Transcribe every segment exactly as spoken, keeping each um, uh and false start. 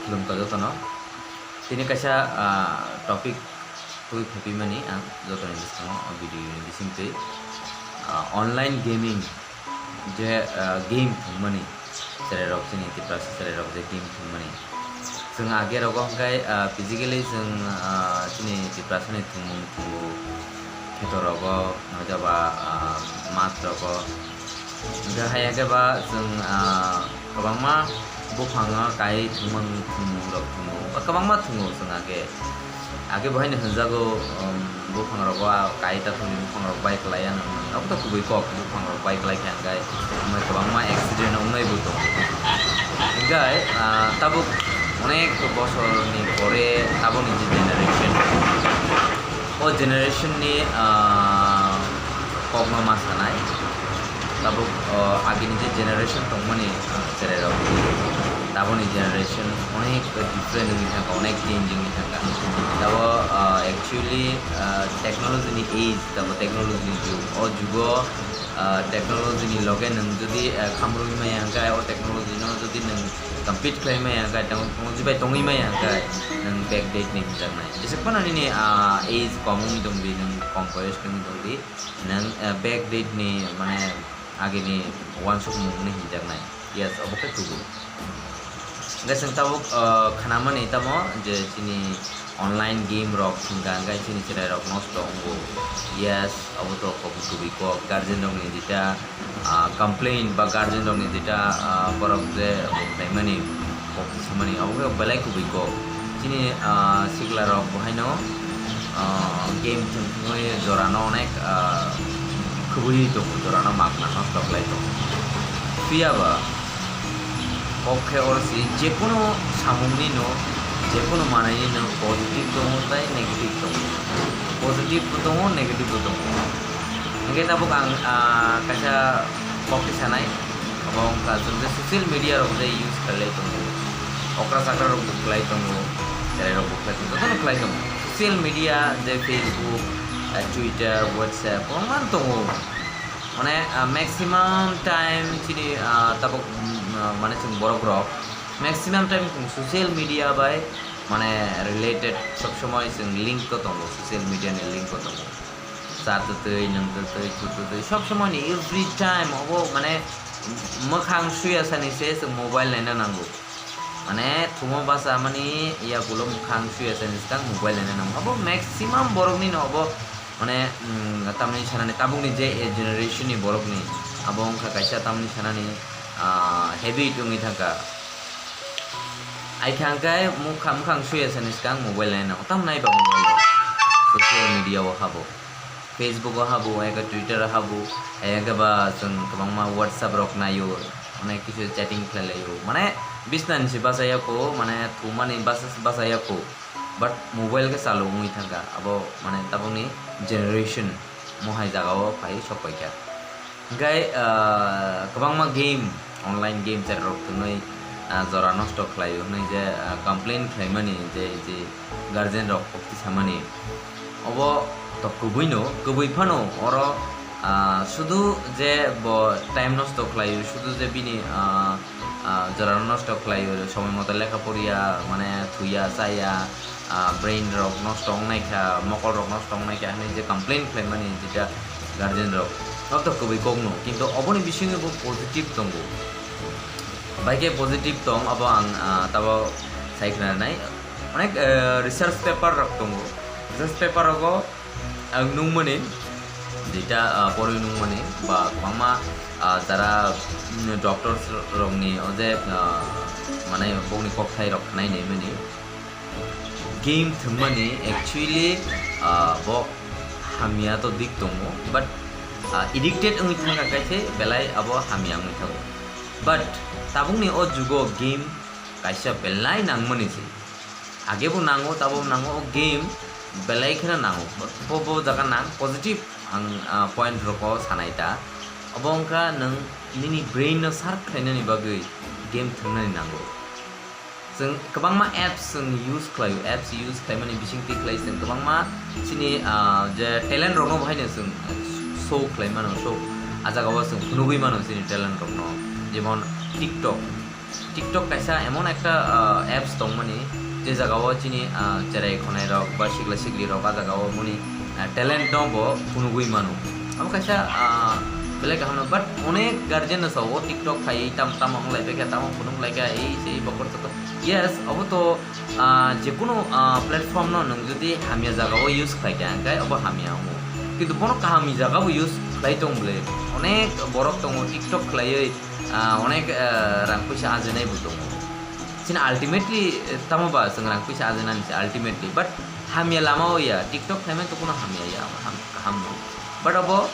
Khulumkha jotono. Tini kaisa, ah, topic twi phaiphimani ang jotoni bwskango o video ni bisingtwi, ah, online gaming je, ah, game thwngmani cherairok, chini Tiprasa cherairok je game thwngmani. Chwng age rogo hwnkhe, ah, physically chwng, ah, chini Tiprasani thwngmung thwngo, kheto rogo, hwnkhe ba, ah, math rogo. Hwnkhe hai khe ba chwng, ah, kwbangma buphango kai thwngmung thwngmung rok thwngo, ba kwbangma thwngo chwng age. Age bo haino hwnjago, um, buphangrogo, ah, kai ta thwngni buphangrok bai kwlai ano hwnwi. Abo to kubui kok, buphangrok bai kwlai khe hwnkhe omo kwbangma accident wngnai bo tongo. Hwnkhe, ah, tabuk onek bosorni pore tabukni je generation, o generation ni, ah, kokno ma sanai. Tabuk, o, agini je generation tongmani, ah, cherairok, tabukni generation onek different wngwi thangkha, onek change wngwi thangkha. Tabo, ah, actually, ah, technology ni age, tabo technology ni jug. O jugo, ah, technology ni loge nwng jodi, ah, khamrwi maya hwnkhe, o technology no jodi nwng compete khlai maya hwnkhe, technology bai tongwi maya hwnkhe, nwng backdate ni hinjaknai. Jesuk phano nini, ah, age kom wngwi tongdi, nwng kom boyos wngwi tongdi, nwng, ah, backdate ni, mane, agini uansukmung hwnwi hinjaknai. Yes, obo khe kubui. Hwnkhe chwng tabuk, ah, khnamani tamo je chini online game rok hwnkha hwnkhe chini chwrairok nosto wngo. Yes, obo to kok-, kubui kok. Guardian rokni jeta, ah, complain ba guardian rokni jeta, ah, borok je khlaimani, kok samani, obo khe belai kubui kok. Chini, ah, sikla rok bo haino, ah, game thwng thwngwi jorano onek, ah, khwbwi tongo, jorano magna nosto khlai tongo. Phiya ba kok khe oro si jekunu samungni no, jekunu manwini no positive tongo tei negative tongo. Positive bo tongo, negative bo tongo. Hwnkhe tabuk ang, ah, kaisa kok khe sanai, abo wngkha chwng je social media rok je use khlai tongo, okra chakra rok bo khlai tongo, cherai rok bo khlai tongo, jotono khlai tongo. Social media je Facebook, ah, Twitter, WhatsApp, kwbangma tongo. Mane, ah, maximum time chini, ah, tabuk, mm, ah, mane chwng borok rok maximum time chwng social media bai mane related, sob somoi chwng link o tongo, social media ni link o tongo. Cha twtwi, nwng twtwi, thu twtwi, sob somoi ni every time obo mane mwkhang suya sani se chwng mobile naina nango. Mane thumo basa mani yakulo mwkhang suya sani swkang mobile naina nango. Abo maximum borok ni no obo mane, mm, tamni sanani tabuk ni je generation ni borok ni abo wngkha kaisa tamni sanani, ah, habit wngwi thangkha. Ai kha hwnkhe mukha-, mwkhang suya sani swkang mobile naina nango. Tamo nai ba mobile o? Social media o habo. Facebook o habo, ai khe Twitter o habo, ai khe ba chwng kwbangma WhatsApp rok naio, onek kisu chatting khlai laio. Mane bisnani se bachaya kho, mane thumani basa-, bachaya kho. But mobile khe chalo wngwi thangkha. Abo mane tabukni generation mohai jagao phai sok paikha. Hwnkhe, ah, kwbangma game, online game cherai rok thwngwi, ah, jora nosto khlaio hwnwi je, ah, complain khlaimani je, je guardian rok kokti samani. Obo to kubui no, kubui phano oro, ah, sudu je bo time nosto khlaio, sudu je bini, ah, ah, jora nosto khlaio, somoi moto lekha poriya, mane thuya, chaya, ah, brain rok nosto wngnai kha, mokol rok nosto wngnai kha hwnwi je complain khlaimani jeta guardian rok, no to kubui kokno, kintu oboni bisingo bo positive tongo. Bai khe positive tong, abo ang, ah, tabo sai khna nai. Onek, eh, research paper rok tongo. Research paper rogo ang nungmani, jeta, ah, porwi nungmani, ba kwbangma, ah, jara, mm, doctors rokni o je, ah, mane bokni kokthai rok khnai naimani. Game thwngmani actually, ah, bo hamya to dik tongo, but, ah, addicted wngwi thangkha khe belai abo hamya wngwi thango. But tabukni o jugo game kaisa belai nangmani se. Age bo nango, tabo bo nango, o game belai kheno nango. Bo, bo jaga nang positive ang, ah, point roko sanai ta. Obo wngkha nwng nini brain no sharp khlainani bagwi game thwngnani nango. Chwng kwbangma apps chwng use khlaio, apps use khlaimani bisingtwi khlai chwng kwbangma chini, ah, je talent rokno bo haino chwng show khlai mano, show. Ah jagao chwng phunugwi mano chini talent rokno, jemon TikTok. TikTok kaisa emon ekta, ah, apps tongmani, je jagao chini, ah, cherai khonai rok ba sikla sikli rok a jagao boni, ah, talent no bo phunugwi mano. Abo kaisa, ah, belai kaham no, but onek guardian no sao TikTok khaiwi tam tamo wng lai kha, tamo phunuk lai kha, ei sei bokor toto. Yes, obo to, ah, jekunu, ah, platform no nwng jodi hamya jagao use khlai kha, hwnkhe obo hamya wngo. Kintu bono kaham jagao use khlai tong bwle. Onek borok tongo TikTok khlaiwi, ah, onek, ah, rang puisa ajinai bo tongo. Chini ultimately, eh, tamo ba chwng rang puisa ajinani se ultimately, but hamya lama o ya, TikTok khlaimani to kuno hamya ya, ham-, kaham no. But abo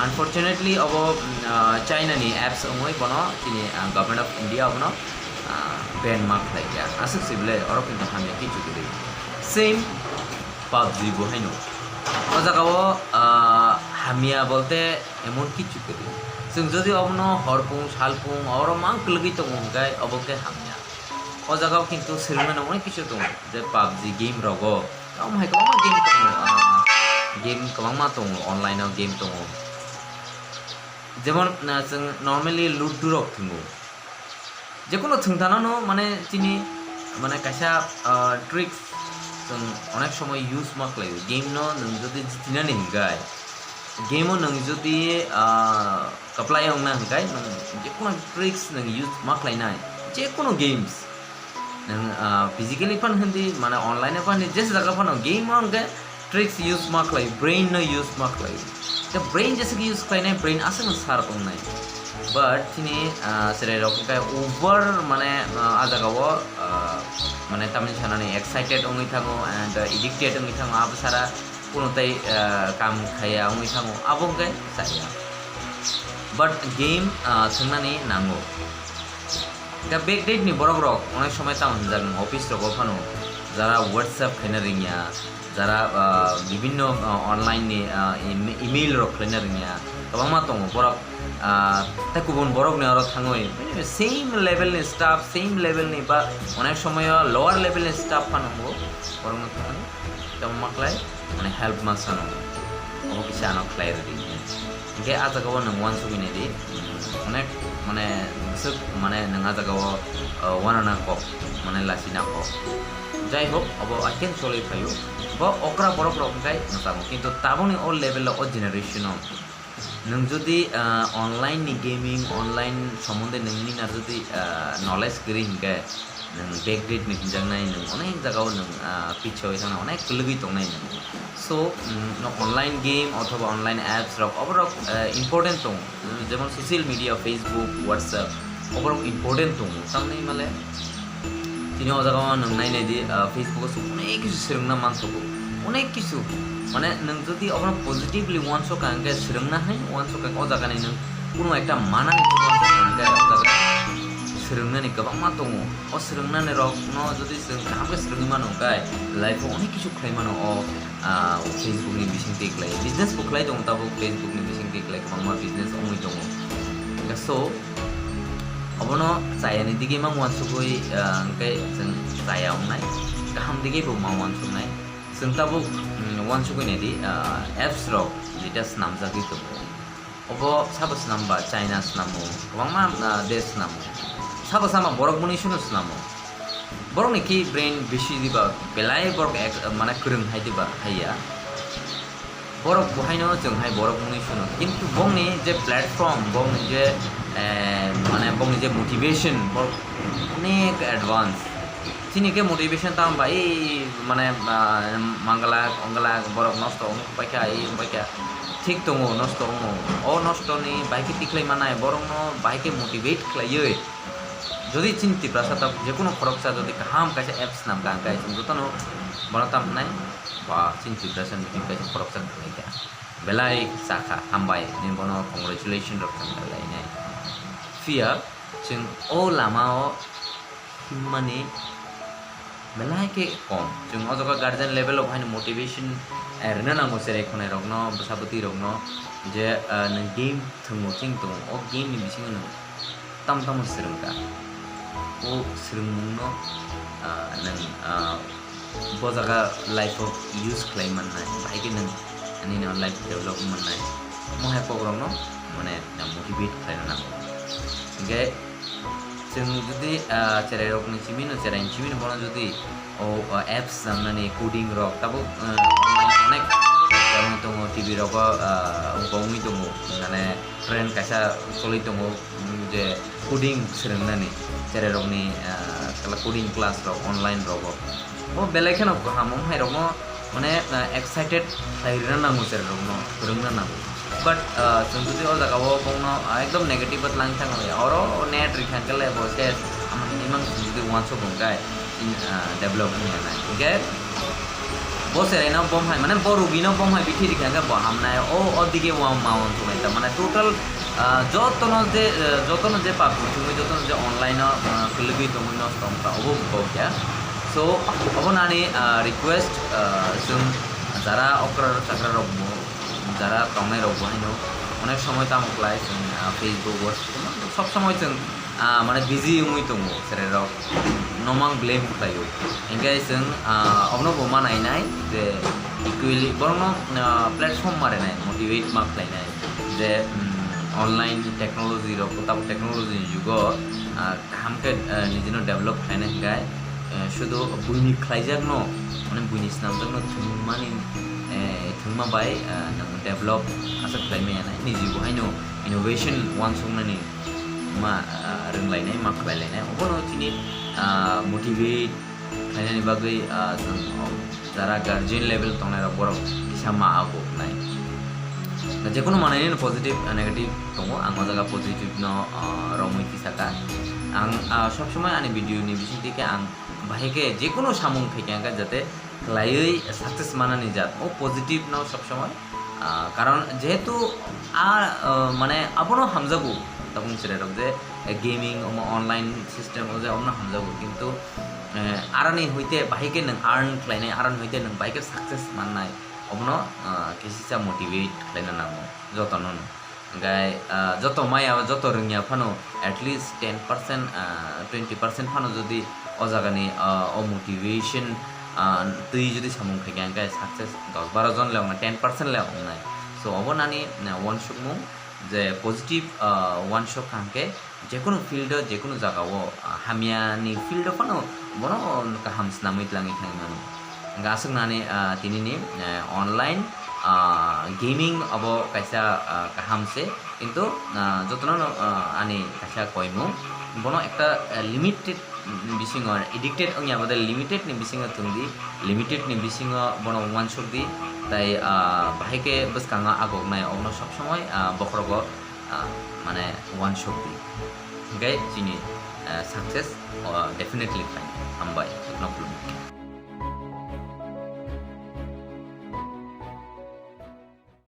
unfortunately abo, mm, ah, China ni apps wngwi bono chini, ah, Government of India abono, ah, ban ma khlai ya. Aswk se bwle, oro kintu hamya kichu kwrwi. Same PUBG bo haino. O jagao, ah, hamya bolte emon kichu kwrwi. Chwng jodi obono horpung, salpung, oro mang kwlwgwi tongo hwnkhe obo khe hamya. O jagao kintu swrwngmani onek kichu tongo, je PUBG game rogo. Tamo hai kwbangma game tongo, ah, game kwbangma tongo, online o game tongo. Jemon, ah, chwng normally Ludo rok thwngo. Jekunu thwngthano no mane chini mane kaisa, ah, tricks chwng onek somoi use ma khlaio. Game no nwng jodi jitinani hwnkhe, game o nwng jodi, ah, kwplai wngna hwnkhe nwng jekunu tricks nwng use ma khlainai. Jekunu games. Nwng, ah, physically phan hindi, mane online phan hindi, jesa jaga phano game o hwnkhe tricks use ma khlai, brain no use ma khlai. Te brain jesa khe use khlainai, brain aswk no sharp wngnai. But chini, ah, cherai rok hwnkhe over mane, ah, a jaga o, ah, mane tamni sanani excited wngwi thango and, ah, addicted wngwi thango, abo sara kuno tai, ah, kam khaiya wngwi thango, abo hwnkhe chaya. But game, ah, thwngnani nango. Khe backdate ni borok rok onek somoi tamo hwnjak nwng office rogo phano, jara WhatsApp khaina rwngya, jara, ah, bibinno, ah, online ni, ah, em-, email rok khlaina rwngya, kwbangma tongo borok, ah, tei kubun borok ni oro thangwi same level ni staff, same level ni ba onek somoi o lower level ni staff phano wngo, borok no thangwi tamo ma khlai, mane help ma sano, obo kisa ano khlai rwdi. Hingke a jaga o nwng uansugui naidi, mm, onek mane bwswk mane nwng a jaga o, uh, uanana kok, mane lachina kok. Jai hok, obo I can solve phaio. Bo okra borok rok hingkai mwchango, kintu tabukni o level o, o generation o nwng jodi, uh, online ni gaming, online somonde nwng nini jodi, uh, knowledge kwrwi hingke, nwng backdate ni hwnjaknai, nwng onek jagao nwng, ah, pichoi thangna onek kwlwgwi tongnai nwng. So, mm, no online game othoba online apps rok oborok, eh, important tongo. Jemon social media, Facebook, WhatsApp, oborok important tongo. Tamni male tini o jagao nwng nainai di, ah, Facebook o onek kisu swrwngna mansukgo. Onek kisu. Mane nwng jodi oborok positively uansuk ka hwnkhe swrwngna hai uansuk ka o jaga ni nwng kunu ekta manani uansuk ka hwnkhe o jaga swrwngnani kwbangma tongo. O swrwngnani rokno jodi chwng kaham khe swrwngwi mano, hwnkhe life-o onek kisu khlai mano. O, ah, Facebook-ni bisingtwi khlai, business bo khlai tongo tabuk, Facebook-ni bisingtwi khlai kwbangma business wngwi tongo. Hwnkhe so, obono chayani digima uansugwi, ah, hwnkhe chwng chaya wngnai, kaham digwi bo ma uansuknai. Chwng tabuk, mm, uansugwi naidi, ah, apps rok jetia snamjagwi tongo. Obo sabo swnam ba China swnamo, kwbangma, ah, desh swnamo. Sabo sama borok boni sino swnamo. Borokni ki brain bisi diba belai borok ek, mane kwrwng hai diba haiya. Borok bo haino chwng hai borok boni sino. Kintu bongni je platform, bongni je, eh, mane bongni je motivation, borok onek advance. Chini khe motivation tamo bai, mane, ah, manglak, onglak, borok nosto wng paikha, ei wng paikha. Thik tongo, nosto wngo. O nosto ni bai khe tikhlai manai, borokno bai khe motivate khlaiwi. Jodi chini Tiprasa tok, jekunu khoroksa jodi kaham kaisa apps nam kha, hwnkhe chwng jotono bono tam hwnai, ba, chini Tiprasa ni kaisa khoroksa thangwi kha. Belai chakha, hambai, nini bono congratulation rok thanglainai. Phiya, chwng o lama o himmani belai khe kom. Chwng o jaga guardian level o haino motivation, eh, rwna nango cherai khonai rokno, bwsa bwtwi rokno je, eh, nwng game thwngmo chwng tongo, o game ni bisingo nwng tamo tamo swrwngkha. O swrwngmungno, ah, nwng, ah, bo jaga life o use khlai mannai, bahai khe nwng nini life develop mannai. Omo hai kokrokno mane motivate khlaina nango. Hingkhe Chwng jodi, ah, cherairokni chimino, cheraini chimino bono jodi o, o apps nangnani coding rok tabuk, ah, online onek tongo, T V rogo, ah, wngwi tongo, mane trend kaisa choli tongo, mm, je coding swrwngnani cherairokni, ah, kla-, coding class rok online rogo. Bo belai kheno kaham, wng hai rokno mane, ah, excited khlai rwna nango, cherairokno phwrwngna nango. But, ah, chwng jodi o jaga o bongno, ah, ekdom negative o tlang thangwi oro net rikha hwnkhe le bo se amoni imang chwng jodi uansuk hwnkhe, in, ah, develop wngya nai. Hwnkhe bo cheraino bom hai, mane bo rugino bom hai bithi rikha hwnkhe bo hamnai, o, o dige uang ma uansuknai ta, mane total, ah, jotono je, ah, jotono je public tongwi, jotono je online o, ah, kwlwgwi tongwi nosto wngkha, obo bo kya. So, obo nani, ah, request, ah, chwng jara okra chakra rok bo, jara tongnai rok bo haino onek somoi tamo khlai chwng, ah, Facebook, WhatsApp, sob somoi chwng, ah, mane busy wngwi tongo, cherairok nomang blame khlaio. Hingkhe chwng, ah, obono bo ma nainai je equally borokno, ah, platform ma rwnai, motivate ma khlainai je, mm, online technology rok, tabuk technology ni jugo, ah, kaham khe, eh, nijino develop khlaina hingkhe, eh, sudu buini khlaijakno, mane buini snamjakno thwngmani, eh, thwngma bai, eh, nwng develop asa khlai maya nai. Niji bo haino innovation uansuknani ma, eh, rwnglainai, ma khlailainai. Obono chini, ah, motivate khlainani bagwi, ah, chwng, oh, jara guardian level tongnai rok borok kisa ma aguknai. Jekono manwi nini positive, ah, negative tongo, ang o jaga positive no, ah, romwi tisaka. Ang, ah, sob somoi ani video ni bisingtwi khe ang bahai khe jekono samung khaikha hwnkhe jate khlaiwi success manani jat, o positive no sob somoi, ah, karon jehetu a, ah, mane abono hamjago tabuk cherairok je, eh, gaming omo online system o je omono hamjago, kintu, eh, aroni hoite bahai khe nwng earn khlainai, aroni hoite nwng bahai khe success mannai, obono, ah, kisisa motivate khlaina nango jotono no. Hingkhe, ah, joto maya, joto rwngya phano at least ten percent, ah, twenty percent phano jodi o jagani, ah, o motivation, ah, twi jodi samung khaikha hingkhe success dos baro jon le wngnai, ten percent le wngnai. So, obo nani, ah, uansukmung je positive, ah, uansuk kha hingkhe jekono field o, jekono jaga o, ah, hamya ni field o phano bono kaham swnamwi twlangwi thangwi mano. Hingkhe aswk nani, ah, tini ni, eh, online, ah, gaming abo kaisa, ah, kaham se, kintu, ah, jotono no, ah, ani kaisa koimung, bono ekta, eh, limited bisingo, addicted wngya bade limited ni bisingo thwngdi, limited ni bisingo bono uansukdi, tai, ah, bahai khe bwskango agoknai, obono sob somoi, ah, bokhorogo, ah, mane uansukdi, hingkhe chini, ah, success, oh, definitely fine. Hambai.